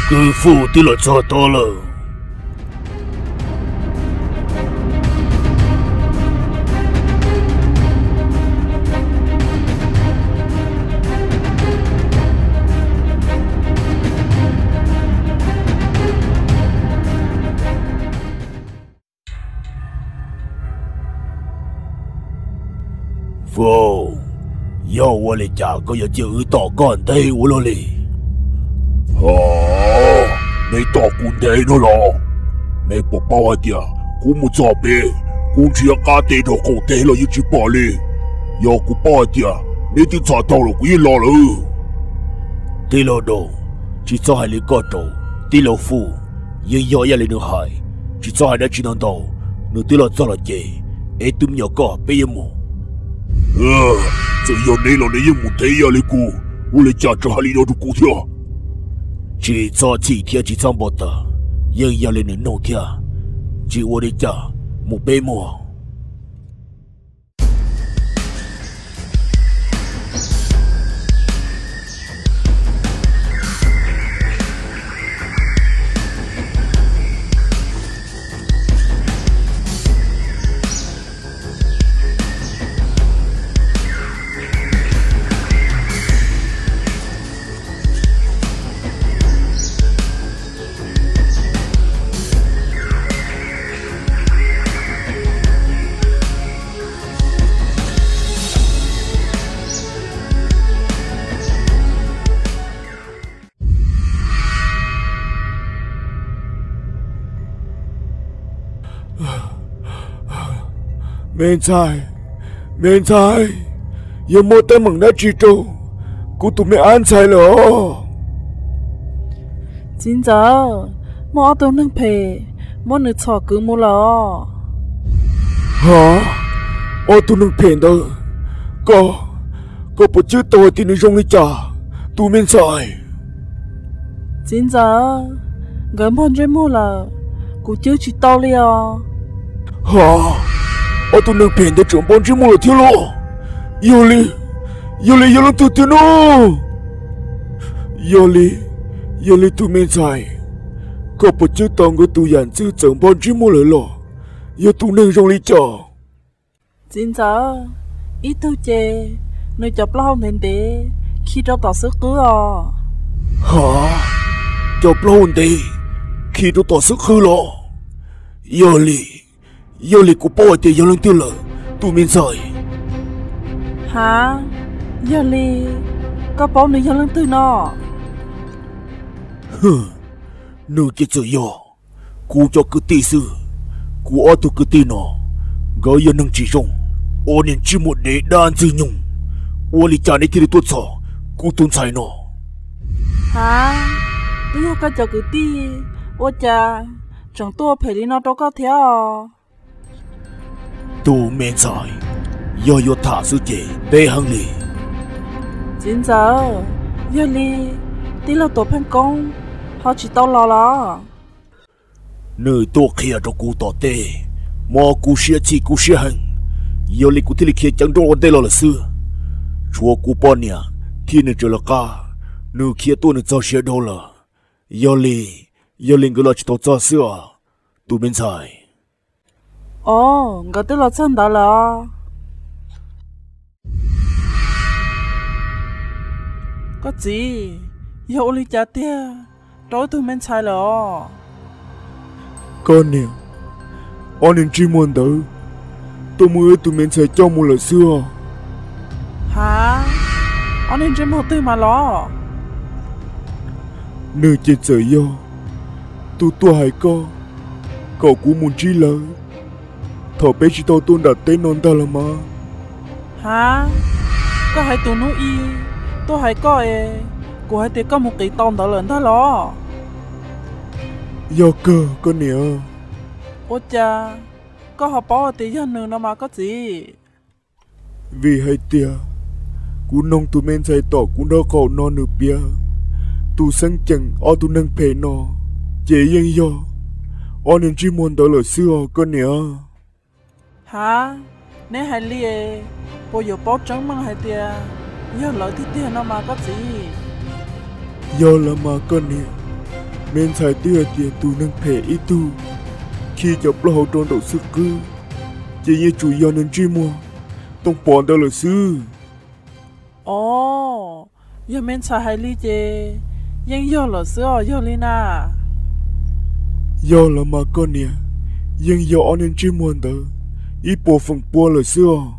Kwv Fuj twb los txog tod lawm. Fuj, yog ua li cas koj yuav cia wb tom koj ntej ua luaj li? Neb tom kuv ntej no los? Neb puas paub hais tias kuv mus txog pem, kuv nrhiav qab teb rau qaum teb los yeej tsis pom li. Yog kuv paub hais tias neb twb txhom tau los kuv yeej los lawm. Tij laug Doo, tsis txhob hais li koj rau tij laug Fuj. Yeej yog ib yam li nws hais, tsis txhob hais dab tsi ntau ntau, nws twb los txog lawm ces, es tus me nyuam koj peb yuav mus. Txawm yog neb los neb yeej mus thiab ib yam li kuv, ua li cas tseem hais li no rau kuv thiab? Tsis txhob txhim thiab tsis txhob npau taws, yeej yog li nws nug thiab. Tsis ua li cas, mus peb mus. Me ntxhais, me ntxhais, yog muaj teeb meem dab tsi rau kuv tus me ab ntxhais lawm os? Txiv ntxawm, muaj ob tug neeg phem muab nws txhom kwv mus lawm os. Ha, ob tug neeg phem ntawd, koj, koj puas cwb tau hais tias nws zoo li cas, tus me ntxhais? Txiv ntxawm, nkawd npog ntsej muag lawm, kuv cwb tsis tau li os. Ha, ob tug neeg phem ntawd tseem npog ntsej muag lawm thiab los? Yog li, yog li yog leej twg tiag no? Yog li, yog li tus me ntxhais, koj puas cwb tau nkawd tus yam ntxwg txawm npog ntsej muag lawm los? Yog tus neeg zoo li cas? Txiv ntxawm, ib tug ces nws cov plaub hau ntev ntev khi rau tom xub qwb os. Ha, cov plaub hau ntev khi rau tom xub qwb los? Yog li, yog li kuv paub hais tias yog leej twg lawm, tus me ntxhais. Ha, yog li koj paub nws yog leej twg no? Nws ces txawm yog kuv cov kwv tij xwb. Kuv ob tug kwv tij no, nkawd yog neeg tsis zoo, ua niag ntsej muag dev dab ntxwg nyoog. Ua li cas neb thiaj li tuaj txhom kuv tus ntxhais no? Ha, twb yog koj cov kwv tij, ua cas tseem tuaj phem li no rau koj thiab os? Tus me ntxhais, yog yuav tham xwb ces peb heev li. Txiv ntxawm, yog li tij laug Tuam Pheej Koob ho tsis tau los los? Nws tuaj qhia rau kuv tom teb, mas kuv siab txhim kuv siab heev, yog li kuv thiaj li khiav ceev nrooj ua ntej los lawm xwb. Tshuav kuv poj niam thiab nws tseem lawv qab, nws khiav tuaj nws txog siav dhau lawm. Yog li, yog li nkawd los tsis tau txog xwb os, tus me ntxhais. Os, nkawd twb los txog ntawd lawm os. Koj txiv, yog ua li cas tiag rau wb tug me ntxhais lawm os? Koj niam, ob niag ntsej muag ntawd tuaj muab wb tug me ntxhais coj mus lawm xwb os. Ha, ob niag ntsej muag twg mas los? Nws ces txawm yog tus tuaj hais koj kom kuv mus ntsib lawv thaum peb tsis tau tuaj nram teb no ntag los mas. Ha, koj hais tus hnub i tuaj hais koj es kuv hais tias koj mus qiv tau ntawd lawm ntag los? Yog kawg koj niam. Ua cas koj ho paub tias yog nws no mas koj txiv? Vim hais tias kuv noog tus me ntxhais tom kuv nraub qaum no nws piav tus xeeb ceem ob tug neeg phem no, ces yeej yog ob niag ntsej muag ntawd lawm xwb os koj niam. Ha, neb hais li es puas yuav paub tseeb meej hais tias yog lawv tiag tiag no mas koj txiv? Yog lawv mas koj niam. Me ntxhais twb hais tias tus neeg phem ib tug khi cov plaub hau rau nraum xwb qwb, ces yeej tsuas yog nws ntsej muag Tooj Pov ntawd lawm xwb. Os, yog me ntxhais hais li ces yeej yog lawm xwb os, yog li na? Yog los mas koj niam, yeej yog ob niag ntsej muag ntawd ib puas feem pua lawm xwb os.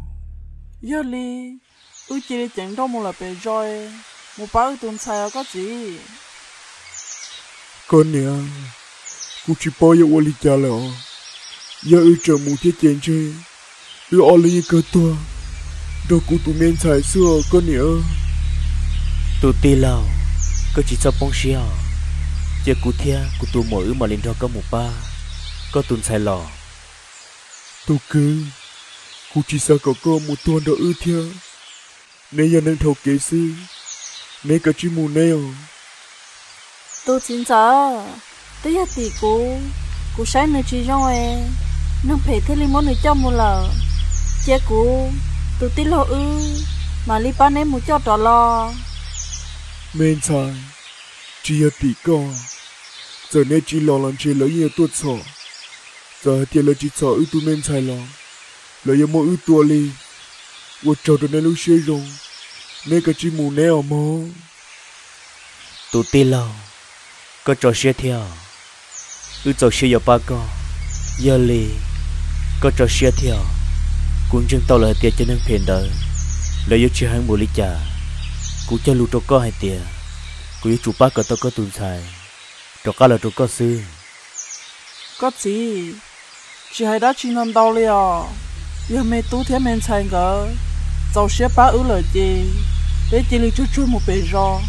Yog li, wb cia li ceev nrooj mus lawm pem zos, mus pab wb tus ntxhais os koj txiv. Koj niam, kuv tsis paub yuav ua li cas lawm os. Yog wb tseem mus thiab ces ntshe wb ob leeg yeej kawg tuag nrog kuv tus me ntxhais xwb os koj niam. Tus tij laug, koj tsis txhob poob siab os. Cia kuv thiab kuv tus muam wb mam li nrog koj mus pab koj tus ntxhais los. Tus kwv, kuv tsis xav kom koj mus tuag nrog wb thiab. Neb yog neeg dhau kev xwb, neb kav tsij mus neb os. Tus txiv ntxawm, twb yog tim kuv, kuv saib nws tsis zoo es neeg phem thiaj li muab nws coj mus lawm. Cia kuv, tus tij laug wb, mam li pab neb mus coj rov los. Me ntxhais, tsis yog tim koj, txawm neb tsis los los ntshe lawv yeej yuav tuaj txhom. Txawm hais tias lawv tsis txhom wb tus me ntxhais los, lawv yuav muab wb tua li. Ua tsaug rau neb lub siab zoo, neb kav tsij mus neb os mog. Tus tij laug, koj tso siab thiab os. Wb txaus siab yuav pab koj. Yog li, koj tso siab thiab os. Kuv ntseeg tau lawm hais tias cov neeg phem ntawd, lawv yuav tsis heev npaum li cas. Kuv cog lus rau koj hais tias, kuv yuav tsum pab kom tau koj tus ntxhais rov qab los rau koj xwb. Koj txiv, tsis hais dab tsi ntau ntau li os. Yog me tub thiab me ntxhais nkawd txaus siab pab wb lawm ces peb cia li tsuag tsuag mus pem zos,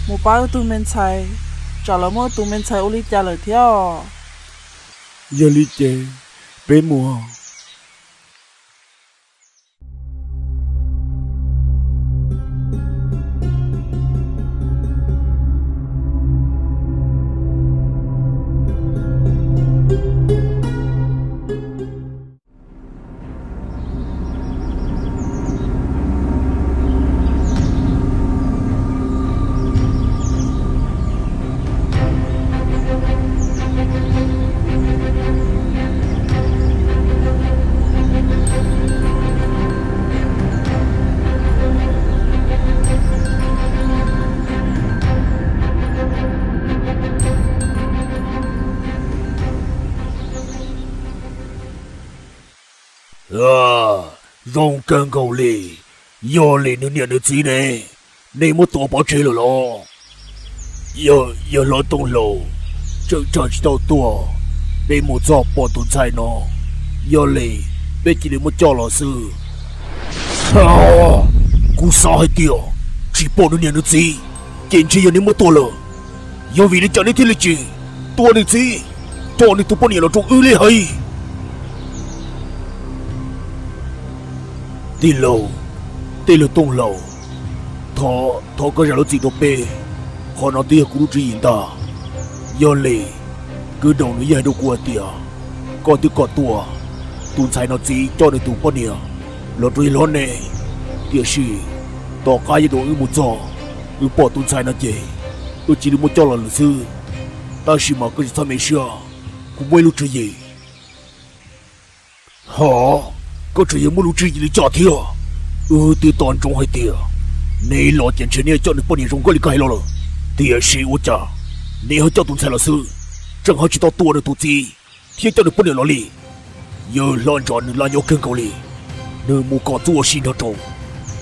mus pab wb tug me ntxhais, tsam lawv muab wb tug me ntxhais ua li cas lawm thiab. Yog li ces, peb mus. Zoo kawg nkaus li. Yog li nws niam nws txiv ne, nej muab tua pov tseg lawm los? Yawg hlob Tooj Laus, tseem tsa tsis tau tuaj, peb mus txog pom tus ntxhais no, yog li peb cia li muab coj los xwb. Kuv xav hais tias tsis pom nws niam nws txiv, ces ntshe yog neb muab tua lawm. Yog vim li cas neb thiaj li tsis tua nws txiv, coj nws tus poj niam los rau wb li hais? Tij laug, tij laug Tooj Laus, thov koj zam lub txim rau peb, qhov no twb yog kuv lub tswv yim ntag. Yog li, kwv Doom nws yeej hais rau kuv hais tias, koj twb kom tua tus ntxhais no txiv coj nws tus poj niam los rau yawg hlob ne, tiam sis tom qab yav thaum wb mus txog, wb pom tus ntxhais no ces wb cia li muab coj los lawm xwb. Tab sis mas koj tsis txhob me siab, kuv muaj ib lub tswv yim. Hov, koj tseem yuav muaj lub tswv yim li cas thiab? Wb twb tos ntsoov hais tias neb los ces ntshe neb coj nws poj niam zoo nkauj li koj hais los lawm, tiam sis ua cas neb ho coj tus ntxhais los xwb, tseem ho tsis tau tua nws tus txiv thiab coj nws poj niam los li. Yawg hlob Ntsos nws laj nyob kawg nkaus li, nws mus kom txuj ua si nrog rau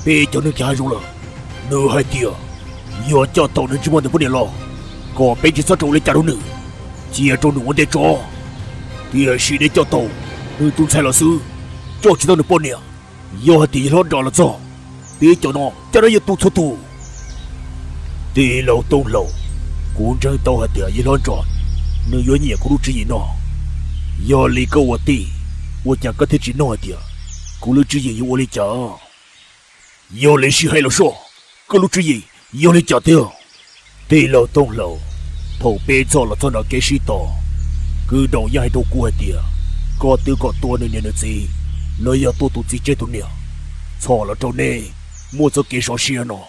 peb cov neeg kev hav zoov lawm. Nws hais tias yog coj tau nws ntsej muag ntawm poj niam los, kom peb tsis txhob rau ua li cas rau nws, cia rau nws ua ntej tso. Tiam sis neb coj tau nws tus ntxhais los xwb, coj tsis tau nws poj niam. Yog hais tias yawg hlob Ntsos los txog, peb cov no cas rov yuav tu txhua tus. Tij laug Tooj Laus, kuv ntseeg tau hais tias yawg hlob Ntsos nws yuav nyiam kuv lub tswv yim no. Yog li koj ua tij, ua cas koj thiaj tsis nug hais tias kuv lub tswv yim yuav ua li cas? Yog li sib hais los soj, koj lub tswv yim yog li cas tiag? Tij laug Tooj Laus, thaum peb txog los txog nram kev sib tos, kwv Doom yeej hais rau kuv hais tias koj twb kom tua nws niam nws txiv, los yog tua tus txiv tseg tus niam, txhom los rau neb muaj txoj kev sov siab no.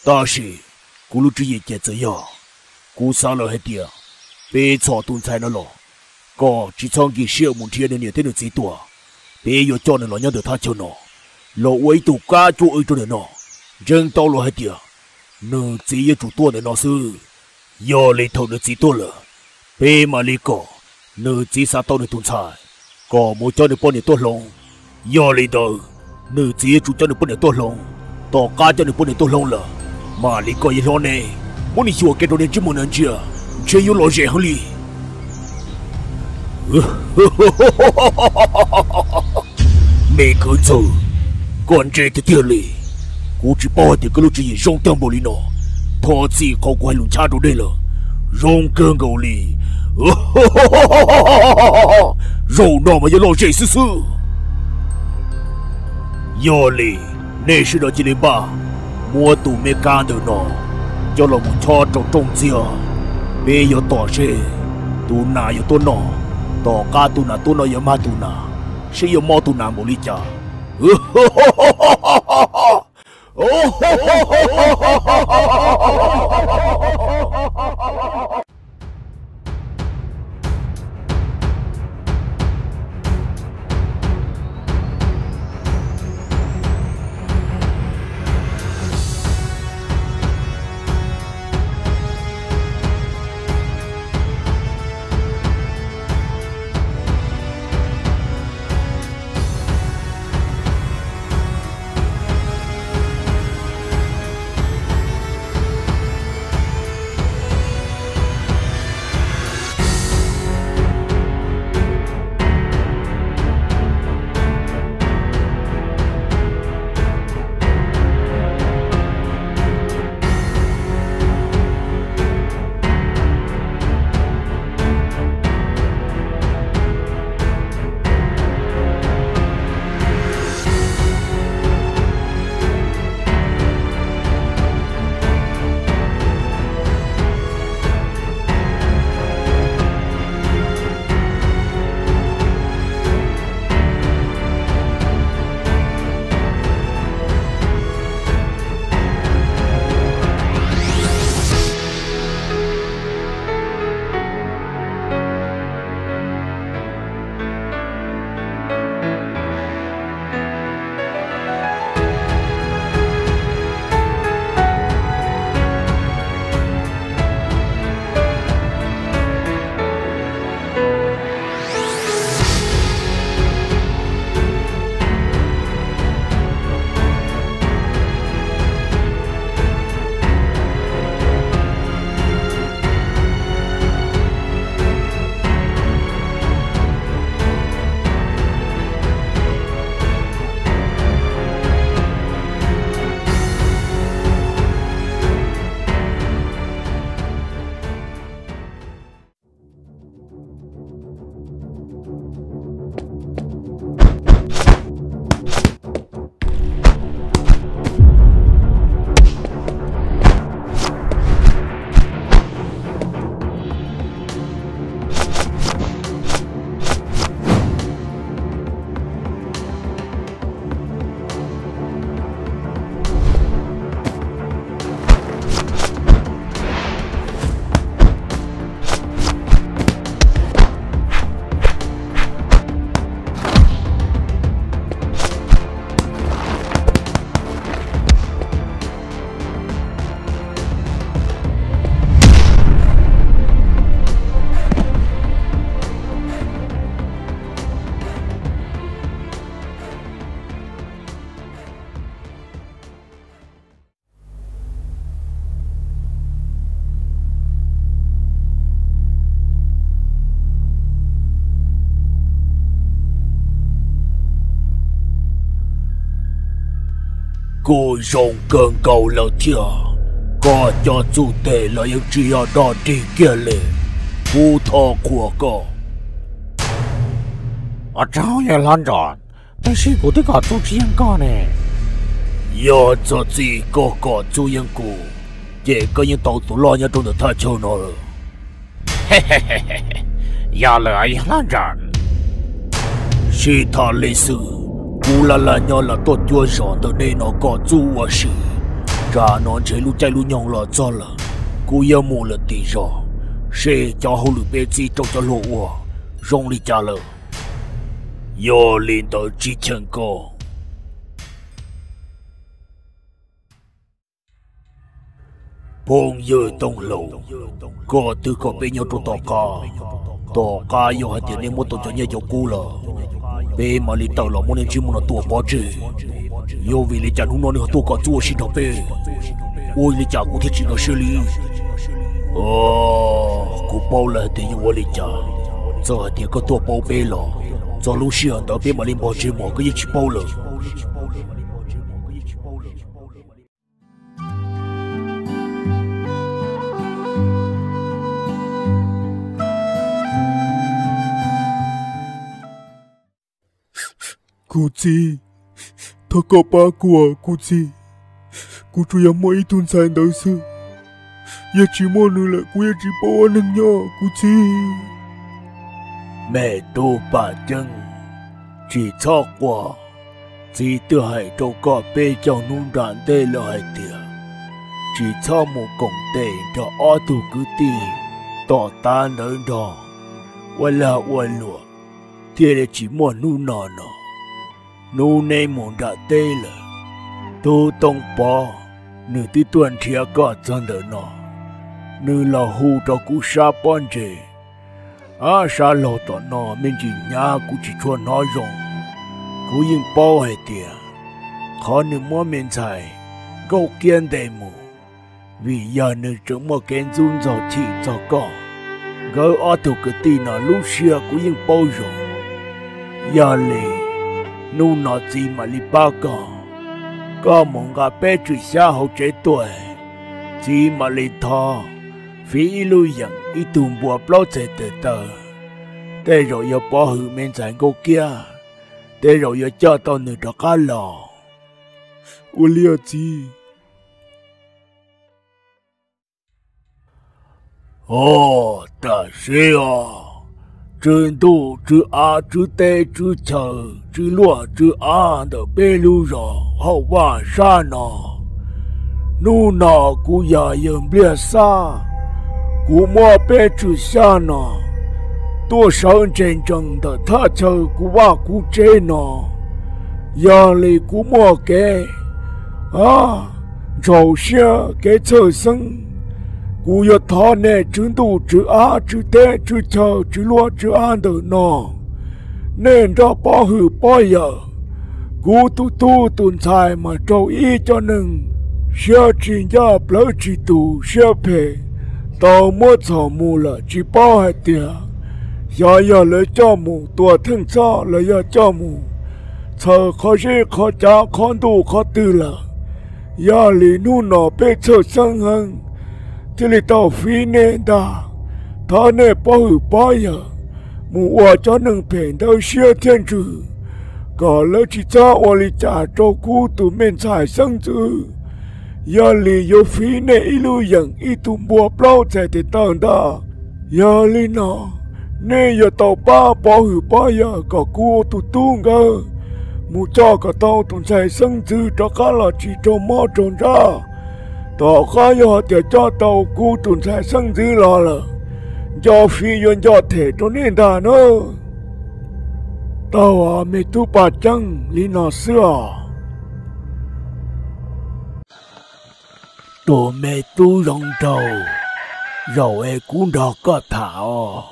Tab sis kuv lub tswv yim ces txawm yog, kuv xav lawm hais tias Peb txhom tus ntxhais no los, koj tsis txhob nkim siab mus nrhiav nws niam thiab nws txiv tuaj. Peb yuav coj nws los nyob ntawm thaj chaw no, los ua ib tug kab cuab wb rau ntawm no. Ntseeg tau los hais tias nws txiv yuav tsum tuaj ntawm no xwb. Yog li thaum nws txiv tuaj lawm, peb mam li kom nws txiv xa tau nws tus ntxhais, kom mus coj nws poj niam tuaj hloov. Yog li ntawd, nws txiv yuav tsum coj nws poj niam tuaj hloov. Tom qab coj nws poj niam tuaj hloov lawm, mam li kom yawg hlob neb muab nws xyuas kiag rau nws ntsej muag ntsia, ntshe yuav lom zem heev li. Me kwv ntxawg, koj ntse tiag tiag li. Kuv tsis paub hais tias koj lub tswv yim zoo tag npaum li no. Thov txim qhov kuv hais lus ncab rau nej lawm. Zoo kawg nkaus li. Zaum no mas yog lom zem xwb xwb. Yog li, nej sawv daws cia li npaj, muab tus me kab ntawm no coj los mus chob rau rooj ntxiag. Peb yuav tos seb tus nas yuav tuaj noj. Tom qab tus nas tuaj noj yuav mag tus nas, seb yuav mob tus nas npaum li cas. Kuj zoo kawg nkaus lawm thiab, koj cov txuj tes los yeej tsis yog dog dig kiag li, kuv thov qhuas koj. Ua tsaug yawg hlob Ntsam, tab sis kuv twb kom txuj tsis yeej koj ne. Yog txog txij koj kom txuj yeej kuv, ces koj yeej tau tus loj nyob rau ntawm thaj chaw no lawm. Yog lawm yawg hlob Ntsam. Sib tham li xwb, kuv laj laj nyob los tuaj cuab zos ntawm nej no kom txuj ua si. Tsam no ntshe lub caij lub nyoog los txog lawm, kuv yuav mus lawm tim zos. seb cov hauj lwm peb txib rau cov hluas ua zoo li cas lawm. Yog li ntawd tsis cheem koj. Phooj ywg Tooj Hlau, koj twb kom peb nyob rau tom qab. Tom qab yog hais tias nej muab tau cov nyiaj cov kub lawm, peb mam li tawm los muab nej ntsej muag no tua pov tseg. Yog vim li cas hnub no nej ho tuaj kom txuj ua si nrog peb? Ua li cas kuv thiaj tsis nkag siab li? Kuv paub lawm hais tias yuav ua li cas. Txawm hais tias koj tuaj paub peb los, txog lub sij hawm ntawd peb mam li npog tseg mog, koj yeej tsis paub lawm. Kuv txiv, thov koj pab kuv, kuv txiv. Kuv tsuas yog muaj ib tug ntxhais ntawd xwb, yog tsis muaj nws lawm kuv yeej tsis paub ua neeg nyob kuv txiv. Me tub Paj Ceeb, tsis txhob quaj. Txiv twb hais rau koj peb caug hnub nram ntej lawm hais tias tsis txhob mus koom tes nrog ob tug kwv tij tom tav ntawd nrog ua lag ua luam, thiaj li tsis muaj hnub no no. Hnub neb mus nram teb lawm, tub Tooj Pov nws twb tuaj nrhiav koj txog ntawm no, nws los hu rau kuv sab pob ntseg. Ab, sab laug tom no me ntsis hnyav kuv tsis tshua hnov zoo. Kuv yeej paub hais tias qhov nws muab me ntxhais Nkauj Kiab ntes mus, vim yog nws tseem muaj kev ntxub ntxaug chim txog koj. Nkawd ob tug kwv tij no lub siab kuv yeej paub zoo. Yog li hnub no txiv mam li pab koj, koj mus nqa peb tswm xyab hauv tsev tuaj, txiv mam li thov fiv ib lub yeem ib tug npua plaub txhais tes taw. Tej zaum yuav pov hwm me ntxhais Nkauj Kiab, tej zaum yuav coj tau nws rov qab los. Ua li os txiv. Os, tam sim os, tswv ntuj tswv av tswv teb tswv chaw tswv luaj tswv av ntawm peb lub zos Hauj Vaj sab no, hnub no kuv yog yawg Npliag Xab, kuv muab peb tswm xyab no tuaj sawv ntsees ntsees ntawm thaj chaw kuv vaj kuv tsev no. Yog li kuv muaj kev ntshaus siab kev txhawj xeeb, kuv yuav thov nej tswv ntuj tswv av tswv teb tswv chaw tswv luaj tswv av ntawm no, nej nrog pov hwm pov yawm kuv tus tub tus ntxhais mas raug ib co neeg siab tsis ncaj plawv tsis tus siab phem tau muab txhom mus lawm tsis paub hais tias xyov yog lawv coj mus tua theej txhoj los yog coj mus txhaws qhov zeb qhov cav qhov ntuj qhov twg lawm. Yog li hnub no peb txhawj xeeb heev thiaj li tau fiv nej ntag. Thov nej pov hwm pov yawm mus ua cov neeg phem ntawd siab thiab ntsws, kom lawv tsis txhob ua li cas rau kuv tus me ntxhais xeeb ntxwv. Yog li yuav fiv nej ib lub yeem ib tug npua plaub txhais tes taw ntag. Yog li no, nej yuav tau pab pov hwm pov yawm kom kuv tus tub nkawd mus coj kom tau tus ntxhais xeeb ntxwv rov qab los tsis raug mob raug ntsaj. Tom qab yog hais tias coj tau kuv tus ntxhais xeeb ntxwv los lawm, nco fiv yuav nco them rau nej ntag na. Tau, me tub Paj Ceeb, li no xwb os. Tus me tub zoo nraug, zaum es kuv nrog koj tham os.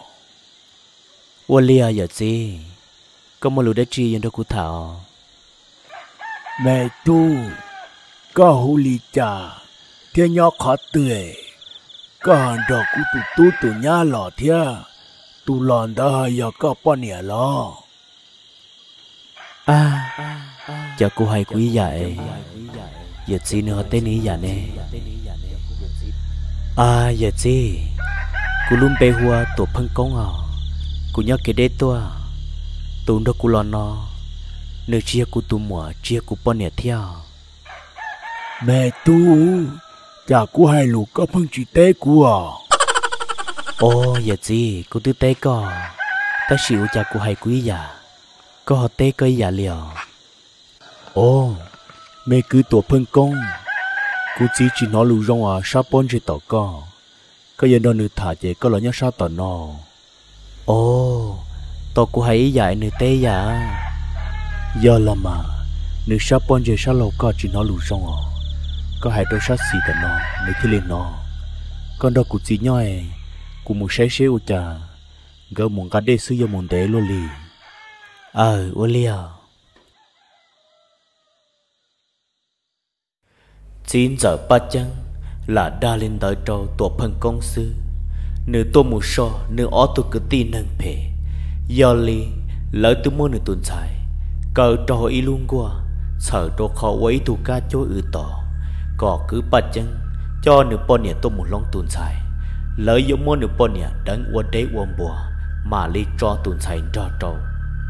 Ua li os yawm txiv, koj muaj lus dab tsi yuav nrog kuv tham os? Me tub, koj hu li cas thiab nyob qhov twg? Koj ho nrog kuv tus tub tus nyab los thiab, tus los ntawd ho yog koj poj niam los? A, cas kuv hais kuv ib yam es yawm txiv nws ho teb nws ib yam ne? A, yawm txiv, kuv lub npe hu ua Tuam Pheej Koob os. Kuv nyob kev deb tuaj, tus nrog kuv los no, nws tsis yog kuv tus muam tsis yog kuv poj niam thiab. Me tub, cas kuv hais lus koj pheej tsis teb kuv os? Os yawm txiv, kuv twb teb koj, tab sis ua cas kuv hais kuv ib yam, koj ho teb koj ib yam li os? Os, me kwv Tuam Pheej Koob, kuv txiv tsis hnov lus zoo os, sab pob ntseg tom koj, Koj yuav nrog nws tham ces koj los nyob sab tom no. Os, tos kuv hais ib yam es nws teb ib yam. Yog los mas, nws sab poj ntseg sab laug koj tsis hnov lus zoo os. Koj hais rau sab xis tom no nws thiaj li hnov. Koj nrog kuv txiv nyob es kuv mus saib seb ua cas nkawd mus nqa dej xwb yuav mus ntev luaj li. Aws, ua li os. Txiv ntxawm Paj Ceeb lam dag li ntawd rau Tuam Pheej Koob xwb, nws tuaj mus so nws ob tug kwv tij neeg phem. Yog li, lawv twb muab nws tus ntxhais kaw rau hauv ib lub nkuaj txhawm rau qhov ua ib tug kab cuab w tos, kom kwv Paj Ceeb coj nws poj niam tuaj mus hloov tus ntxhais. Lawv yuav muab nws poj niam deev ua deb ua npua, mam li tso tus ntxhais nrog rau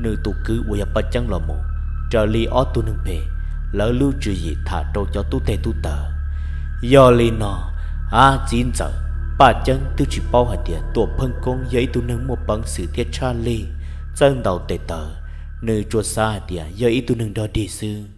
nws tus kwv uas yog Paj Ceeb los mus. Raws li ob tug neeg phem lawv lub tswv yim tham rau cov tub teg tub taws. Yog li no, av, txiv ntxawm Paj Ceeb twb tsis paub hais tias Tuam Pheej Koob yog ib tug neeg muaj peev xwm thiab tshaj lij, txawj ntaus tes taw, nws tsuas xav hais tias yog ib tug neeg dog dig xwb.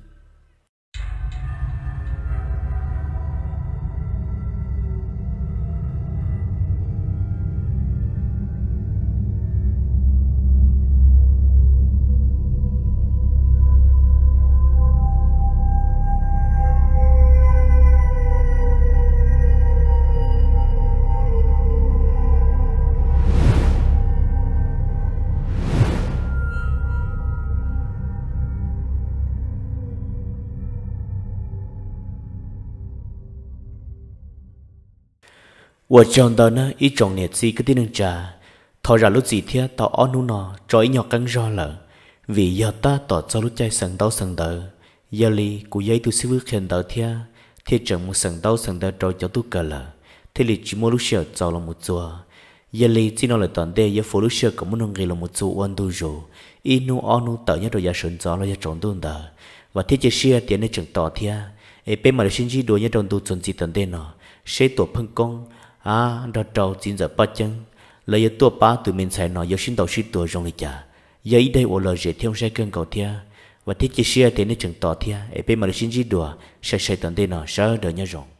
Ua tsaug ntau nawb ib tsoom niam txiv kwv tij neej tsa. Thov zam lub txim thiab tau ob hnub no tso ib nyuag qeeb zog lawm, vim yog tab tom txog lub caij xeem ntaub xeem ntawv. Yog li kuv yog ib tug xib fwb qhia ntawv thiab, thiaj tseem mus xeem ntaub xeem ntawv rau cov tub kawm lawm, thiaj li tsis muaj lub sij hawm txaus los mus txuas. Yog li txij no lawm tom ntej yuav fuv lub sij hawm kom muaj nuj nqis los mus txuas ua ntu zus, ib hnub ob hnub tawm nyob rau yav sawv ntxov los yog tsaus ntuj ntawd. Vam thiab cia siab tias nej tseem tos thiab, es peb mam li sib ntsib dua nyob rau ntu txuas ntxiv tom ntej no, seb Tuam Pheej Koob, av, nrog rau txiv ntxawm Paj Ceeb lawv yuav tuaj pab tus me ntxhais no yuav sib ntaus sib tua zoo li cas. Yog ib daim uas lom zem thiab zoo saib kawg nkaus thiab. Vam thiab cia siab tias nej tseem tos thiab, es peb mam li sib ntsib dua sai sai tom ntej no, sawv daws nyob zoo.